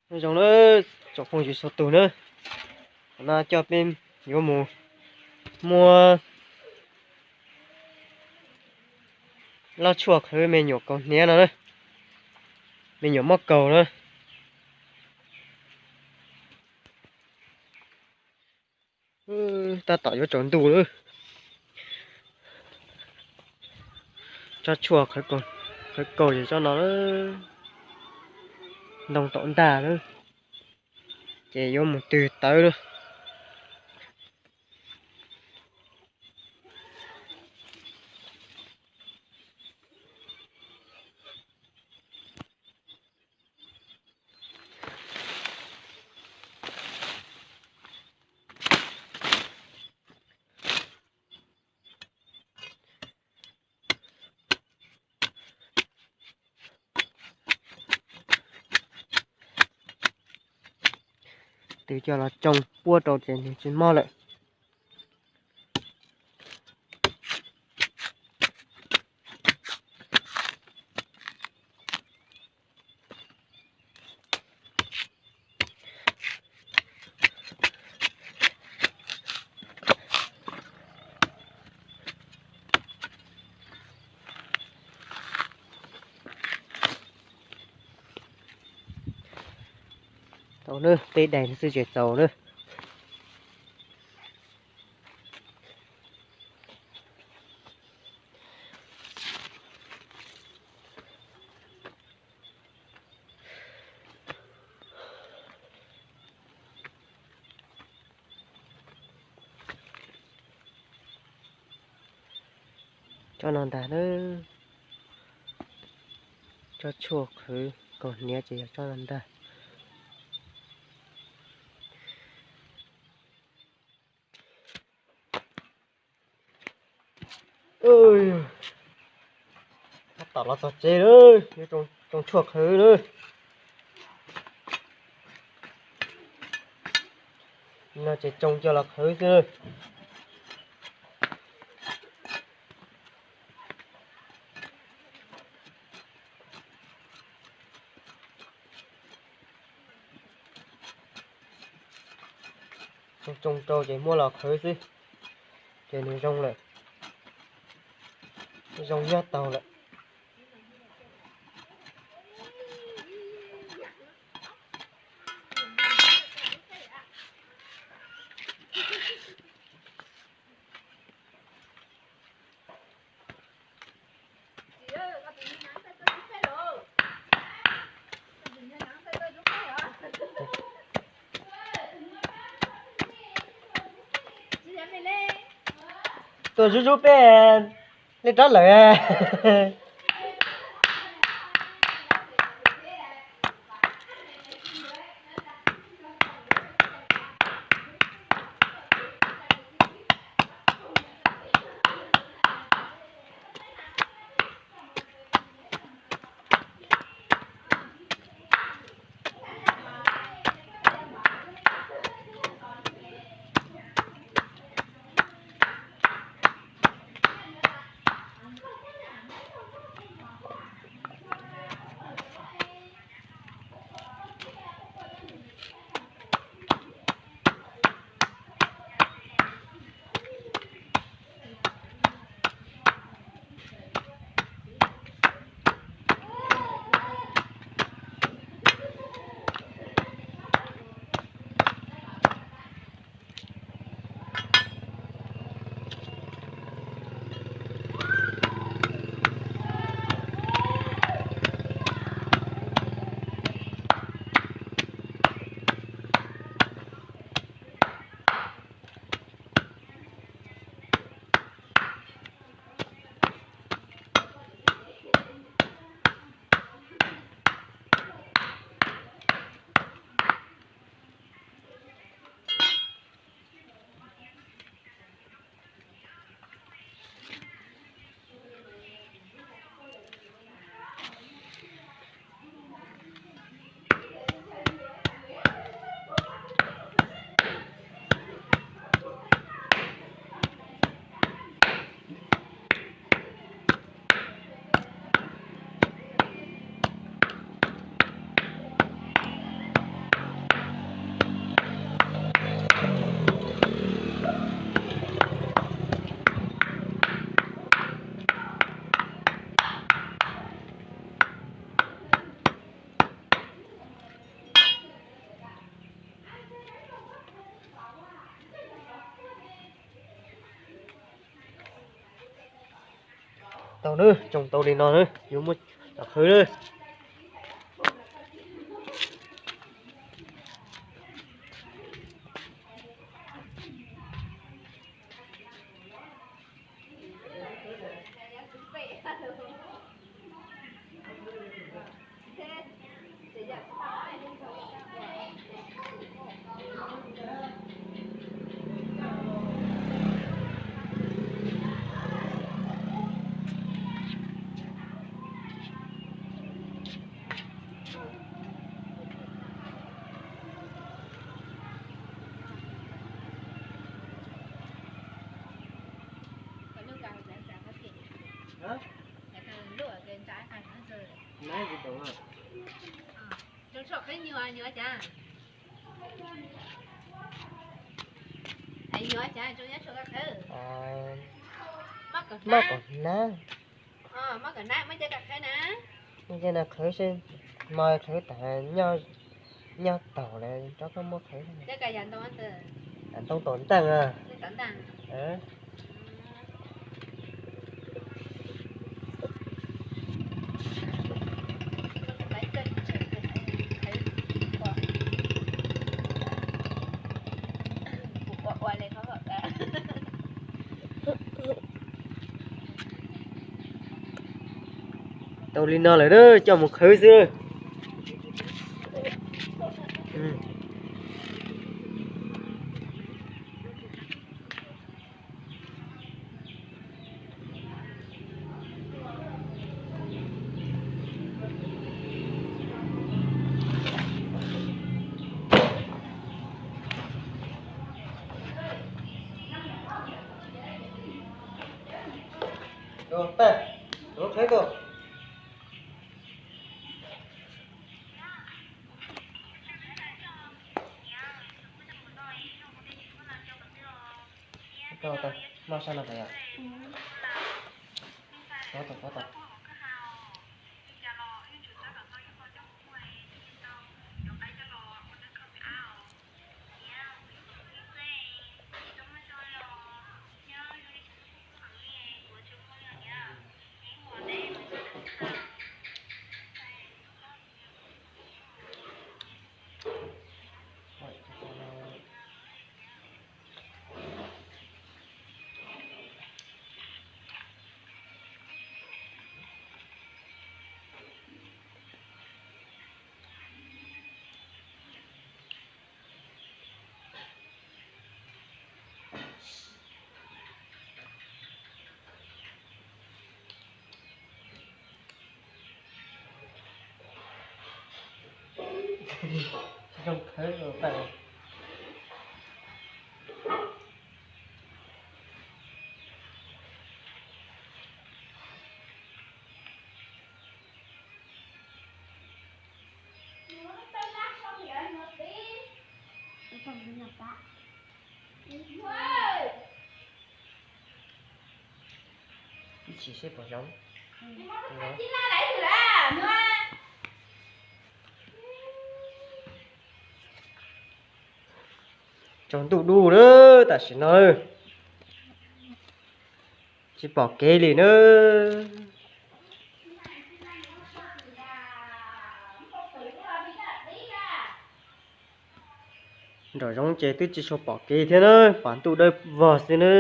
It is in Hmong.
Nyob zoo na, tsoom phooj ywg txhua tus na, qhov no coj peb yuav mus muab loj tshuaj qhwv me nyuam kaus hniav no na, me nyuam mob kaus na. Tab tom yuav tsaus ntuj lawm. Tsob tshuaj qhwv kaus yog tsob no, ntoo tom ntag na, ces yuav mus twg tawv na. Twb coj los tsoo puab rau ces nws tsis mob lawm. Tau na, peb daim xwb tseem txaus na. Tsob no ntag na, tsob tshuaj qhwv kaus hniav ces yog tsob no ntag. Tab tom los txog tsev lawm, yuav tsoo tshuaj qhwv lawm. No ces tsoo coj los qhwv xwb. Tsoo tsoo rau ces muab los qhwv xwb, ces nws zoo lawm, zoo nyob taug lawm. Tuaj zub zub peb li rab lawm. Tau na, tsoo tau li no na, yuav muab los qhwv na. Maj kom hnab. Muab cov no qhwv seb, hmo qhwv tas nyob taug lawm rov qab muab qhwv. Ntoo tom ntaj. Tau li no lawm na, coj mus qhwv xwb. Noj sab no tas yom. Tab tom, tab tom. Zoo khawb zoo tawm. Ib chim seb puas zoo. Tsaus ntuj dub lawm tam sim no, tsis pom kev li na. Nram zoov ces twb tsis tshua pom kev thiab na, pom ntuj dawb vog xwb na.